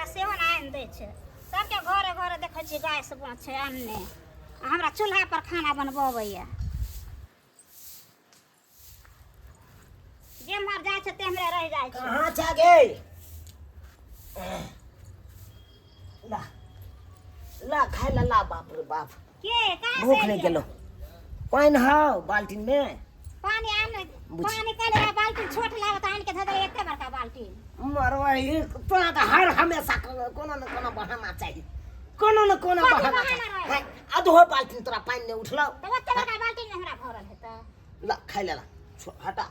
लए सेहो ने आनि दै छै। सबके घरे घरे देखै छियै गैस छै आनने, आ हमरा चूल्हा पर खाना बनबऽ अबैया। जेम्हर जाइ छै तेम्हरे रहि जाइ छै। कहाँ छै गे? ला ला खाय ला ला। बाप रे बाप, के कहाँ से भूख नहि एलियै? गेलो। पानि हौ बाल्टीन में? पानी आन। बुझ। पानी कहले रहे बाल्टी छोट लाबऽ, तऽ आनि के धऽ देबै एते बड़का बाल्टी। मरवाही तोरा तऽ हर हमेशा कोनो ने कोनो बहाना चाही, कोनो ने कोनो कथी बहाना बहाना चाही। रहै? हैं, अधो बाल्टीन तोरा पानि नहि उठलौ? तऽ ओते बड़का बाल्टी में हमरा भरल हेतै? ला खाय ले ला। हटा,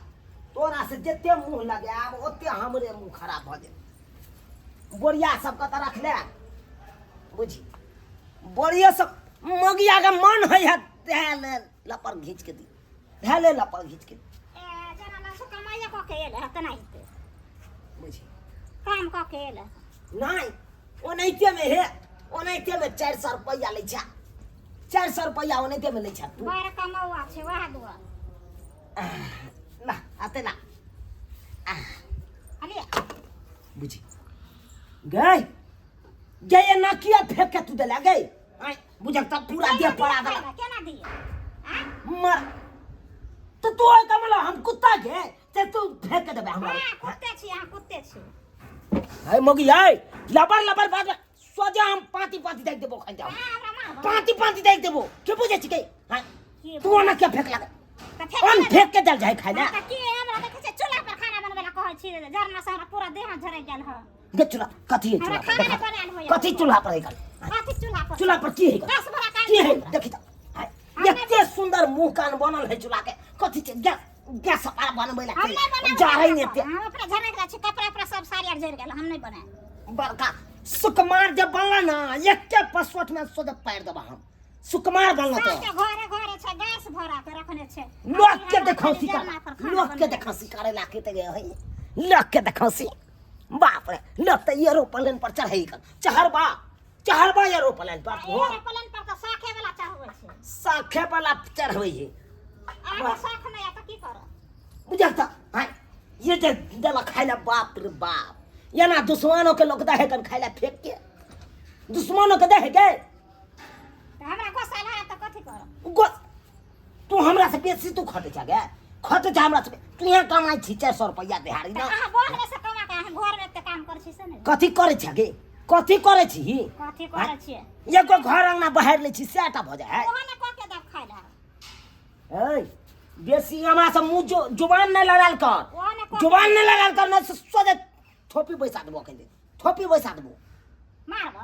तोरा से जते मुंह लगायब ओते हमरे मुंह खराब भऽ जेतै। बोरिया सबके तऽ रखले बुझी, बोरिया सब मगिया के मन होइ है धए ले लपड़ घीच के दी, धए ले लपड़ घीच के दी। ए जना लसु कमाइया कऽ के एल है तेना हेतै। बुझी काम कऽ के एल है। नहि, ओनाहिते मे हे, ओनाहिते मे 400 रुपैआ लै छै, 400 रुपैआ ओनाहिते मे लै छै तू। बड़ कमौआ छै वएह दुआरे। ला आते ला। अलिया। बुझी गई गई, एना किया फेंक के तू देला गई? आय बुझक तब पूरा देह पड़ा देला। केना दिए आँ? मर तो तू ओइ कमला, हम कुत्ता के ते तू फेंक के देबे हमरा? हाँ, कुत्ते छी अहाँ, कुत्ते छी। है मगी है, लबर लबर बात सोजा हम पाती पाती देख देबो खन जाओ। हाँ, हमरा मारबो? पाती पाती देख देबो के बुझे छी के? हां। की? तू ओना के फेंक लगे? तऽ फेंक अन देबै। फेंक के दल जाय खाय ले। हाँ, तऽ की हमरा देखै छै चूल्हा पर खाना बनबै लए कहै छी, जरना से हमरा पूरा देह झरकि गेल हँ। गे चूल्हा कथी है? हमरा चूल्हा पर खाना नहि देखा। बनायल होइए। कथी चूल्हा पर है गल? कथी चूल्हा पर? चूल्हा पर की है गल? 10 बोरा काटि की है? देबै। देखी तऽ हाय, एते सुंदर मुंह कान बनल है चूल्हा के, कथी छै? गैस गैस पार बनबै ला हम नहि बनाबै जारै ने चूल्हा एते पर। हम अपना झरकि जाइ छी, कपड़ा उपड़ा सब साड़ी आर जरि गेल, हम नहि बनायब। बड़का सुकुमार जब बनला ना, एके पसोट में सोझे पैर देबा हम। सुकुमार बनला तो सबके घरे घरे छै गैस भरा के रखने छै। लोक के हमरा देखौसी खाली कर जरना पर खाना लोक के बनबै। देखौसी करे ला के ते है, लोक के देखौसी। बाप रे, लोक तऽ एरोप्लेन पर चढ़ै कर चढ़बा चढ़बा एरोप्लेन पर। आ एरोप्लेन पर तऽ साखे वाला चढ़बै छै। साखे वाला चढ़बै है। अहाँके शौख नहि यऽ तऽ की करब? बुझल तऽ आँय, ये जे देला खाय ला, बाप रे बाप, एना दुश्मनो के लोक दहे कन खाय ला फेंक के, दुश्मनो के दहे के। तऽ हमरा गोस्सा लागत तऽ कथी करब? गो तू हमरा से बेसी तू खटे छ गे, खटे छ हमरा से। तू यहाँ कमाइ छी 400 रुपैआ दिहाड़ी तऽ ना। अहाँ बाहरे से कमा के अहाँ घरमे एते काम करै छी से नहि? कथी करै छ गे? कथी करै छी? कथी करै छियै? एगो घर अंगना बहारि लै छी, सएह टा भऽ जाइ है। ओहो ने कऽ के देब खाय लए। ऐ बेसी हमरा से मुँह जो जुबान नहि लड़ायल कर। ओहो ने कऽ के जुबान नहि लड़ायल कर, नहि सोझे थोपी बैसा देबो, कहि थोपी बैसा देबो। मारब?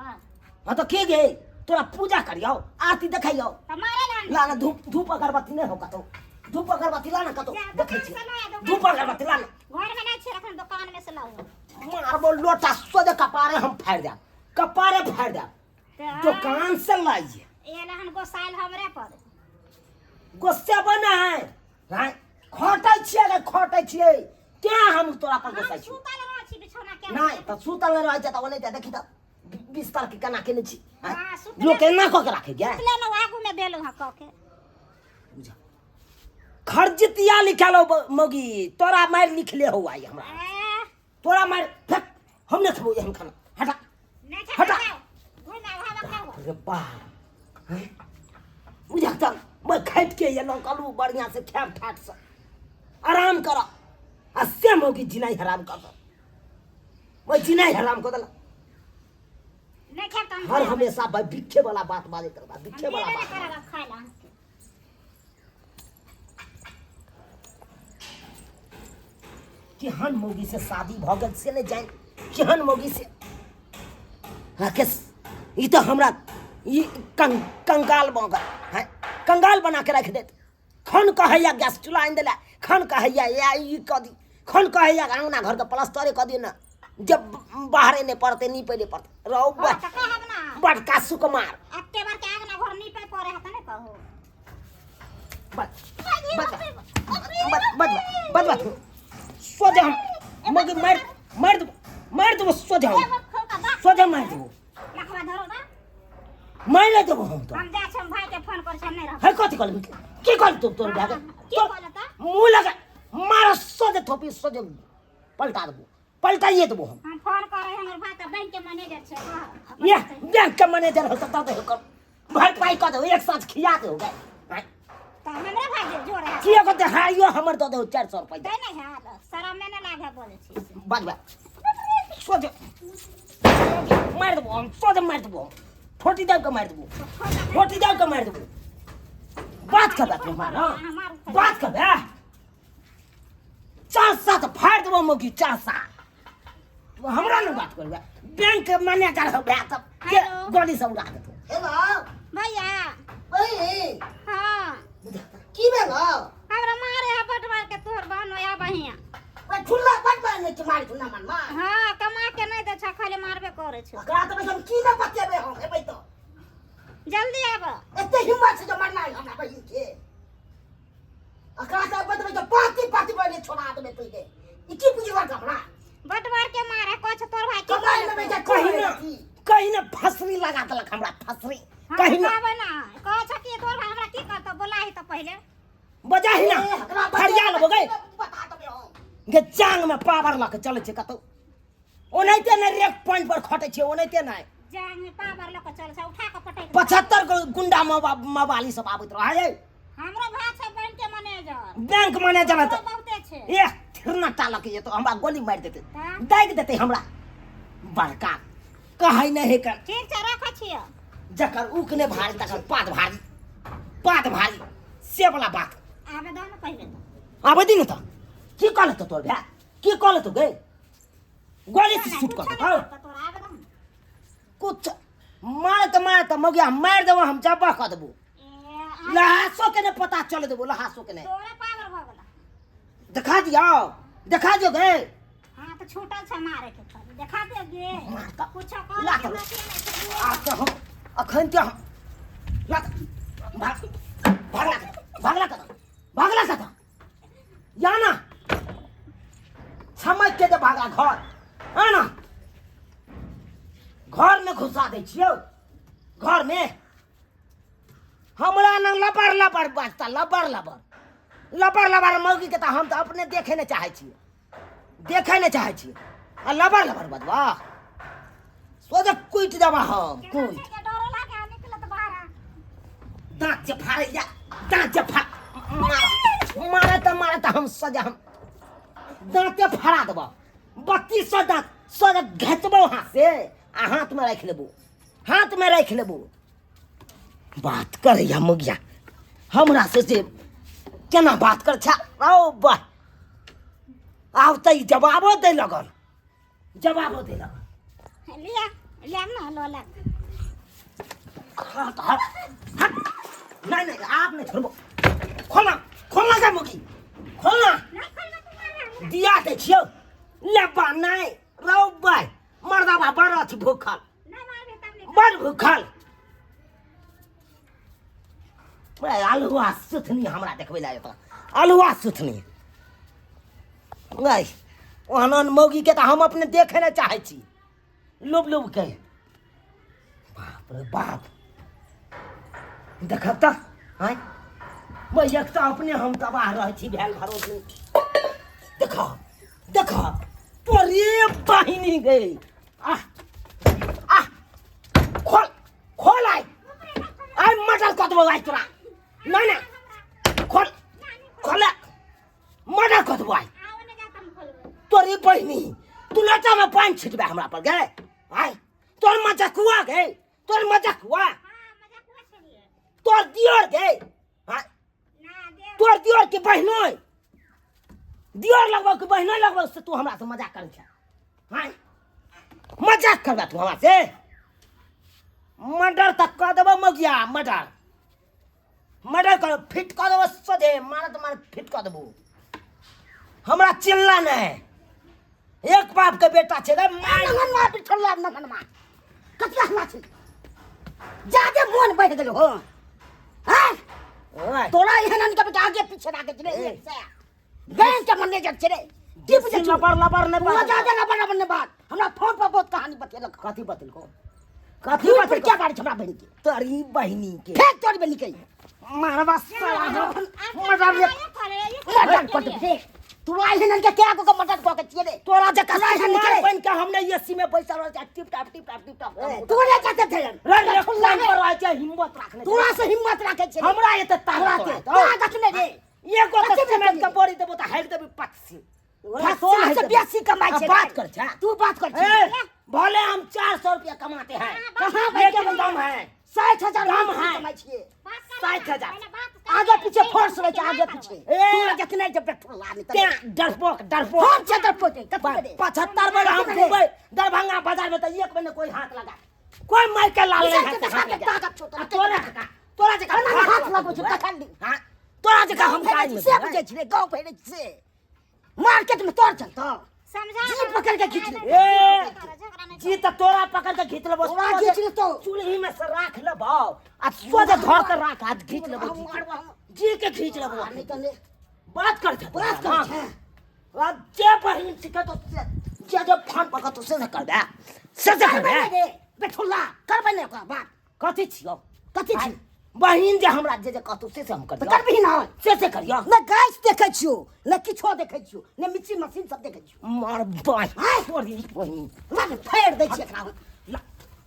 हाँ तऽ के गे, तोरा पूजा करियौ, आरती देखैयौ? तऽ मारे ला। ला ना धूप, धूप अगरबत्ती नहि हो कतौ? धूप अगरबत्ती ला ना कतौ। जा, देखै दोकान छी से लाया, दोकान धूप से। अगरबत्ती ला ना। घरमे नहि छै रखने, दोकानमे से लाउ। मारबो लोटा सोझे कपारे हम फाड़ि देब, कपारे फाड़ि देब। तऽ दोकान से लाइए। एल हन गोसाइल हमरे पर। गुस्से बना है हैं, खटै छियै गे, खटै छियै तें हम तोरा पर हम गुस्सा छी। सुतल रहै छी बिछौना के। नहि तऽ सुतल नहि रहै छै तऽ ओनाहिते देखी तऽ बिस्तर के केना केने छी हैं? हाँ, सुतले। लोक एना कऽ के राखै गे? सुतले ने आगूमे देलहुँ हँ कऽ के। बुझा खर्जितिया लिखल हो मौगी, तोरा मारि लिखले हो आई हमरा। ए, तोरा मारि फेक, हम नहि खेबौ एहन खाना, हटा। नहि छै। हटा। खाउ। घुमि आउ, हवा खाउ। अरे बाप हैं? बुझा तऽ मैं खाटि के एलहुँ, कहलहुँ बढ़िआँ से खायब, ठाट से आराम कर, आ से मौगी जिनाइ हराम कर दल, मैं जिनाइ हराम कर देलक। नहि खायब तऽ हम हर हमेशा भाई बिखे वाला बात बाजैत रहता, हम बिखे वाला देबे नहि बात। करब आब खाय लए अहाँके। केहन मौगी से शादी भऽ गेल से नहि जानि, केहन मौगी से। राकेश, ई तऽ हमरा ई कंगाल भऽ गेल हैं, कंगाल बना के राखि देत। खन कहैया गैस चूल्हा आनि देला, खन कहैया या ई कऽ दी, खन कहैया अङ्गना घरके प्लस्तरे कऽ दी ने, जब बाहरे नहि पड़तै, नीपे नहि पड़तै। रहू। हँ, तऽ कहब ना। बड़का सुकुमार। एते बड़का अङ्गना घर नीपे पड़े है तऽ नहि कहू? बस बस बस बस बस बस, सोझे हम मगर मार मार देबो, मार देबो सोझे हम। एगो खौका बा। सोझे मार देबो। लखवा धरो ना। मारि देबो हम तो। हम जाइ छी, हम भाई के फोन करै छी, हम नहि रहब। है कथी कहली? की कहली तू तोर भाई के? की कहल तऽ? मुँह लगा मार, सोझे थोपी सोझे पलटा देबो, पलटाइए देबो हम। हम फोन करै, हमर भाई तऽ बैंक के मैनेजर। मैनेजर छै कह। ये बैंक के मैनेजर हो तऽ दऽ दे ओकर भरपाई कऽ दे एक साँझ खिया दे गए। तऽ हमरे भाई जे जोर है। किए को देहाड़ियो हमर दऽ दे 400 रुपैआ। दै नहि है, शरमे नहि लागे बोलै छी से। बाजबा सोझे मारि देबो हम, सोझे मारि देबो हम, ठोटी दाबि कऽ मारि देबो, ठोटी दाबि कऽ मारि देबो। बात करबे तू हमरा ना? बात करबे चार सात फाड़ देबो मौगी चार सात। तू हमरा ना बात करबे? बैंक के मैनेजर हो गया तब के हेलो। गोली से उड़ा देतो। हेलो। भैया। बहिन। हाँ। की भेल? हमरा मारे है बड मार के तोहर बहन होया बहिया। ओए ठुल्ला बड मार नै छै, मारे ठुल्ला मन मार। हाँ, कमा के नहीं दे छा, खाली मारबे करे छो। ओकरा तऽ हम की न बतेबै, हम एबै तऽ जल्दी आब। एते हिम्मत छै जो मरना है हमरा बहिन के। ओकरा तऽ बतबै तऽ पाती पाती पहिले छोड़ा देबै पहिले। ई की बुझलक हमरा? बड मार के मारे कहै छौ तोहर भाई की कमाइ करतौ? लेबै जे कहीं ना कहीं ना फसरी लगा देलक हमरा फसरी। हाँ, कहीं ना कहबै ना कहै छौ कि तोहर भाई हमरा की करतौ, बोलाही तऽ पहिले। बजाही ना ए, एकरा फरिया लेबो गई बता देबै हम। गे जांग में पावर लऽ के चलै छै कतौ, ओनाहिते नहि रेक पॉइंट पर खटै छै ओनाहिते नहि। जांग में पावर लऽ के चलै छै, उठा के पटक। 75 गो गुंडा मवाली सब आबैत रहै। हमरो भाई छै बैंक के मैनेजर। बैंक मैनेजर हमरो तऽ बहुते छै। ए थिरना टालक ये तो हमरा गोली मारि देतै। तऽ? दागि देतै हमरा बड़का कहै नहि है कर। ठीक छै, राखै छियै। जकर ऊक नहि भारी तकर पात भारी, पात भारी से वाला बात। आबे दो ने पहिले तऽ। आबै दी ने तऽ की कहलत तोर भाय, की कहलत गे? गोली से शूट कर कुछो देतौ। नहि करतौ तोरा, आबे दो ने। कुछ मार तऽ मार तऽ मौगिया मारि देबो हम, जब्बा कऽ देबो। ए, आ- लहासो के नहि पता चल देबो, लहासो के नहि। तोरे पावर भऽ गेलौ। देखा दियौ, देखा दियौ गे। हाँ तऽ छूटल छै मारे के खाली। देखा दियौ गे। मार तऽ। कुछो कर ला के तऽ। नथिए नहि छै। आ तऽ हम अखन तऽ हम ला तऽ भाग, भागला कतऽ, भागला कतऽ, भागला कतऽ या ना समझ के जे भागा घर आ ना घर में घुसा दै छियौ घर में। हमरा न लबर लबर बाजता, लबर लबर लबर लबर मौगी के तऽ हम तऽ अपने देखे नहि चाहै छियै, देखे नहि चाहै छियै आ लबर लबर बजबा सोझे कुटि देबा हम। केना कुटि छै जे डरो लागे आ निकलत बाहर। दाँत जे फाड़ैया, दाँत जे फाड़ मारे तऽ मारे तऽ हम सजा हम दाँते फाड़ा देबऽ। 3200 दाँत सोझे घचबौ हाथ से आ हाथमे राखि लेबो, हाथमे राखि लेबो। बात करैया मुगिया हमरा से जे केना बात कर छा। औ वाह, आब तऽ ई जवाबो दै लगल, जवाबो दै लगल। लिया लिया ना लो लग। हट हट हट, नहीं नहीं आप नहीं छोड़बो। खोलना खोलना गे मुगी, खोलना। नहीं खोलना तो मारबे हमरा। दिया दै छियौ लेबा नहीं रौ बाय मर्दाबा बड़ अथी भूखल। नहीं मारबे तब नहीं। बड़ भूखल बड़ा अलुआ सुथनी हमरा देखबै लए एतऽ अलुआ सुथनी। नहीं ओहन ओहन मौगीके तऽ हम अपने देखै नहि चाहै छी लुब लुब के। बाप रे बाप, देखब तऽ आँय भाई एक तऽ अपने हम तबाह रहै छी भेल भरोस। देख देख तोरे बहिनी गे, आह आह खोल खोल आइ आइ मर्डर कऽ देबौ आइ तोरा। नहीं नहीं खोल खोल, मर्डर कऽ देबौ आइ आओ ने जा तम खोलबै। तोरी बहिनी तू लोटा में पानि छिटबे हमरा पर गे आइ। तोर मजकुआ गे, तोर मजकुआ। हाँ, मजाकुआ छलियै। तोर दियर गे आइ। ना दे। तोर दियर के बहिनोय, दियर लगबौ कि बहिनोय लगबौ से तू हमरा से मजाक करै छ आइ। मजाक करबा तू हमरा से? मर्डर तक कऽ देबौ मौगिया, मर्डर मर्डर कर फिट कऽ देबौ सोझे मारत मार फिट कऽ देबौ। हमरा चिल्ला नहि, एक बाप के बेटा छै रे मार। नगन मार बिठल नगन मार कतिया हल्ला छै, जादे मोन बढ़ि गेल हो। हैं? ओए। तोरा एहन अनके बेटा आगे पीछे राखे छै रे, ए। एक से बैंक के मैनेजर छै रे। की बुझै छी? लबर लबर नहि तोरा बात। जादे लबर लबर नहि बात। हमरा फोन पर बहुत कहानी बतेलक। कथी बतेलको? कथी झूठ पर बतेलको? क्या बात छै हमरा बहिन के? तोरी बहिनी के फेक तोरी बहिनी के मारबा साला आ, मर्डर रे। ये करे, ये मर्डर करे कर देबै रे। तोरा एहन के क्या को मदद कऽ के छियै रे? तोरा जकाँ तोरा एहन सुकुमार के बनि के हम नहि एसी में बैसल रहै छै tip top tip top tip top तोरे जते थे रे रे लाइन पर रहै छै हिम्मत राखने छै। तोरा से हिम्मत राखै छै हमरा एते तोरा ताकत के रहतौ। ताकत नहि रे। एगो कथी तऽ सीमेंट भेटलै? के बोरी देबो तऽ हारि देबी पक्षी तोरा से बेसी कमाइ छै। बात कर छै। तू बात कर छै। ए, भले हम 400 रुपया कमाते हैं, कहाँ लेकिन दम है। 60,000 दम है है। कमाइ छियै। 60,000। आगे पीछे फोर्स रहै छै, आगे पीछे। ए। तोरा जतने जे पेट्रोल आने तें डरपोक डरपोक। हम छै डरपोक, कथी करे? 75 बेर हम कथी करे? घूमबै दरभंगा बाजार में तऽ एक बेर कोई हाथ लगा कोई मार के लाल नहीं के हाथ देखा के लगा। ताकत छौ तोरा। आ तोरा जकाँ तोरा जकाँ एना हाथ लगबै छौ तखन दी। हाँ, तोरा जकाँ हम गाँव काज फेरै में छी से बुझै छी रे, गाँव फेरै छी से मार्केट में तोर चलतो। समझा जी पकड़ के खींच ले। ए, जी तऽ तोरा पकड़ के घीच लेबो। तोरा घीच लेतौ। चूल्ही में से राख लेबो आ सोझे धर के राख हाथ घीच लेबो। हम मारबो हम। जी के घीच लेबो। नहीं तो नहीं। बात कर छे, बात कर छे। आ जे बहिन छिके तो से जे जे फोन पकड़ तो से से कर दे, से से कर करबै दे। नहि रे बेठुल्ला, करबै नहि ओकरा बात। कथी छियौ? कथी छी? बहिन जे हमरा जे जे कहतौ से से हम तऽ करियौ। करबिही ने? से से करियौ। ने गैस देखै छियौ, ने किछो देखै छियौ, ने मिक्सी मशीन सब देखै छियौ। मार बाँहि आँय? तोरी बहिन। ला ने फाड़ि दै छियै एकरा हम। ला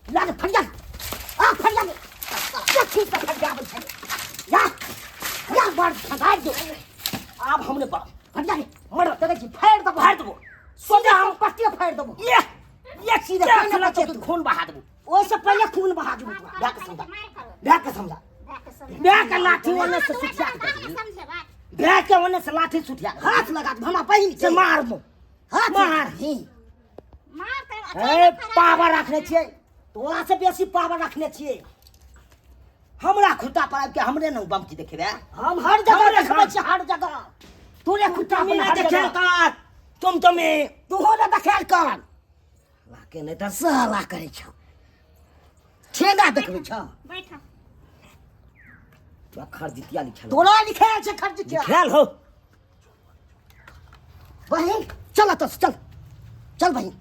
ला ने फरिया, आ फरिया ने देखी तऽ फरियाबै छै। जा जा बड़ फगाइ दे। आब हम नहि पड़ब। फरिया ने मर देखै छी फाड़ि देबो। फाड़ि देबो। सोझे हम पट्टिए फाड़ि देबो। ये ये सीधे सीधे कोई ना बचे तू। खून बहा देबो। ओहिसँ पहिले खून बहा देबो तोरा। भए के समझा, भए के समझा। भए के लाठी ओने से सुठिया के देबही। भए के ओने से लाठी सुठिया के हाथ लगा देबो हमरा बहिन से के। मारबो। हाथ मार। ही। ए पावर रखने छियै। तोरा से बेसी पावर रखने छियै। हमरा खुट्टा पर आबि के हमरे ने बमकी देखेबे। हम हर जगह हमरे देखबै घर। छियै, हर जगह तोरे खुट्टा तुम पर नहि हर देखेल जगह। कर तुम तो में तोहो ने देखेल कर। लाके नहि तऽ साला करै छौ, ठेंगा देखबै छौ। बैठ। तोरा खरजितिया लिखल तोरा लिखायल छै खरजितिया। लिखायल हो। बहिन चल एतऽ से, चल चल बहिन,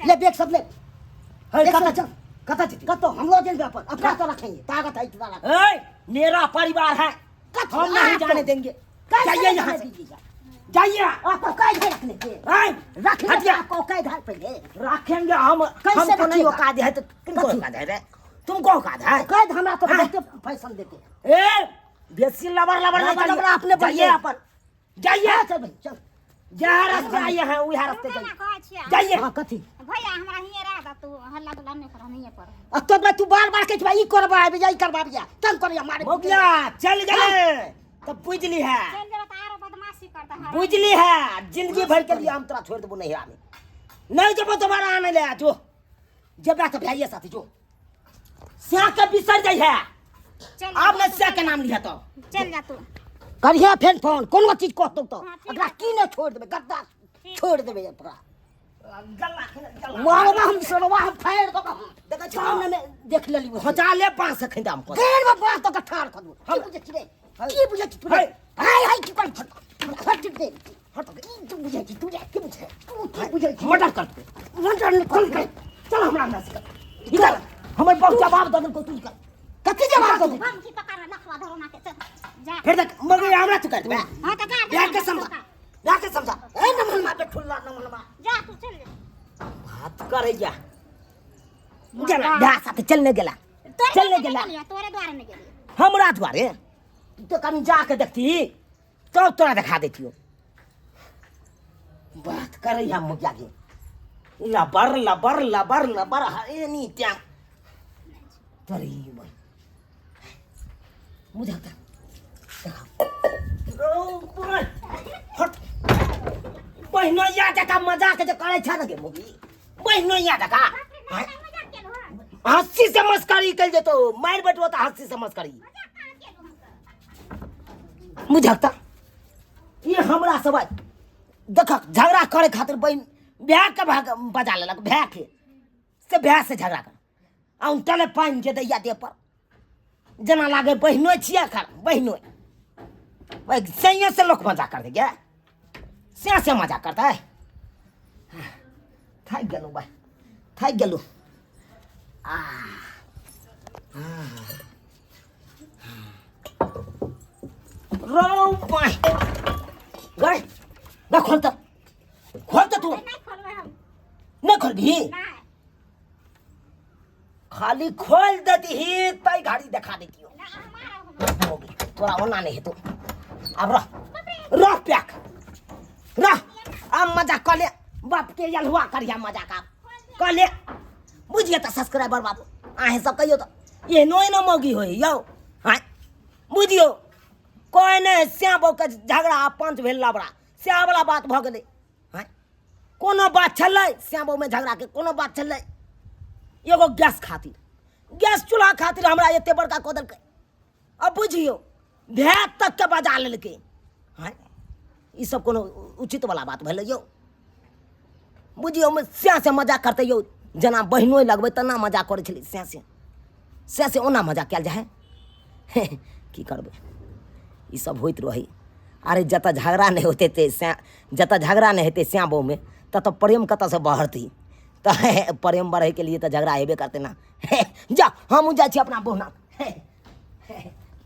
ले बैग सब ले। हे, एक कतऽ साथ चल। कतऽ जेतै? कतौ हम लऽ जेबै अपन, अपना तो रखेंगे, ताकत है इतना रख। ए, मेरा परिवार है, कथी? हम नहीं आपको? जाने देंगे। कैसे जाइए नहीं यहाँ जाने से। दीजिएगा? जाइए। आपको कैद है रखने के। ए, रखने हटिया। के आपको कैद है पहले। रखेंगे हम। कैसे हमको नहीं रखिएगा? औकात है तो किनको कथी? औकात है रे? तुमको औकात है? कैद हमरा तो हाँ। बहुते फैशन देते हैं। ए, बेसी लबर लबर लबर नहीं लबर अपने जाइए। बढ़िए। अपन जाइए। हाँ, चल भाई चल। जहाँ रास्ते आइए हैं वही रास्ते जाइए। कहै छियै। जाइए। हाँ कथी? भैया हमरा हिये रह दे, तू हल्ला गुल्ला नहि कर, हम हिये पर। आ तो तू बार बार कहै छी ई करबा आबि जा, ई करबा आबि जा, तंग करैया मारे। मोगिया चल गए तो बुझली है। चलि जेबै तऽ आरो बदमाशी करतै हरामी। बुझली है, जिंदगी भर के लिए हम तोरा छोड़ देबो नहीं आने नहीं जब दोबारा आने ले जो जेबा तो भाइये साथी जो स्या के बिसर जाइ है। चल आब जा ने तू, स्या के नाम लिया तो चल जा तू। करिहे फेर फोन, कोनो चीज कहतौ तऽ हाँ, ठीक एकरा है। की नहि छोड़ि देबै, गद्दा छोड़ि देबै एकरा। गल्ला गल्ला मारबा हम सरवा, हम फाड़ि देबो हम। देखै छी सामने मे देख लेली। होचा ले बांस खैदा हम कर। घेर में बांस दऽ के ठाढ़ कऽ देबो। की बुझै छी रे? की बुझै छी तू रे? है। हाय हाय की करै छी? हट दे, हट। की तू बुझै छी तू रे? की बुझै तू? की बुझै छी? मर्डर कर दे। मर्डर नहि कर दे। चल हमरा अंदर से कर। इधर हमर बहुत जवाब दऽ देलकौ तू कर। कथी जवाब दऽ देलकौ? बम की पकड़ लखवा धरो ना के चल जा। फिर देख मगर हमरा तू कर देबे। हां तऽ जा। ब्याह के समझा, ब्याह के समझा। ए नमनमा बेठुल्ला नमनमा। जा तू चल जा। बात करैया गेला ब्याह साथे चलने गेला। तोरे चलने द्वारे गेला। नहि गेलियै, तोरे द्वारे नहि गेलियै। हमरा द्वारे तू तो कनी जाके देखती तब तोरा देखा देतियो। बात करैया मुखिया के लबर लबर लबर लबर हरे नी त्या तोरी भाई मुझे हट बहिनो या जका मजाक जे करै छ ने गे मुगी बहिनो या जका मजाक केलहुँ हँ? हंसी से मस्करी कल जेतो मार बैठबो त हंसी से मस्करी। मजाक कहाँ केलहुँ हम? बुझक त ई हमरा सब देखक झगड़ा करे खातिर बहिन भए के भाग बजा लेलक भए के से भए से झगड़ा कर आ उनटले पानि जे दैया देह पर जेना लागे बहिनो छियै खर बहिनो सैये से लोक मजा कर दैया से से मजा करता है। थाकि गेलहुँ भाइ थाकि गेलहुँ। आ रौ पानि गए गए। ला खोल तऽ, खोल तऽ तू। नहि खोलबै हम। नहि खोलबिही? नहि। खाली खोल देतीही तै घड़ी देखा देतियो। नहि, अहाँ मारब हमरा। मौगी तोरा ओना नहि हेतौ। आब रह, रह पैक रह, आब मजाक कऽ ले, बाप के यलहुआ करिया मजाक आब कऽ ले। बुझिए तऽ सब्सक्राइबर बाबू, अहें सब कहियौ तऽ एहनो एहनो मौगी होइ यौ। आँय बुझियौ, कोइ नहि श्याम बहूके झगड़ा आ पंच भेल लबड़ा, सएह वला बात भऽ गेलै। आँय कोनो बात छलै श्याम बहूमे झगड़ाके? कोनो बात छलै? एगो गैस खातिर, गैस चूल्हा खातिर हमरा एते बड़का कऽ देलकै। अब बुझियौ भाय तकके बजा लेलकै। आँय ई सब कोनो उचित वला बात भेलै यौ? बुझियौ सएह से मजाक करतै यौ, जेना बहिनो लगबै तेना मजाक करै छलै, सएह से सएह से ओना मजाक कयल जाइ है। की करबै, ई सब होइत रहै। अरे जतऽ झगड़ा नहि होतै ते सएह, जतऽ झगड़ा नहि हेतै श्याम बहूमे ततऽ प्रेम कतऽसँ बढ़तै? तऽ प्रेम बढ़ैके लिए तऽ झगड़ा हेबे करतै ने। जा, हमहूँ जाइ छी अपना बहुना।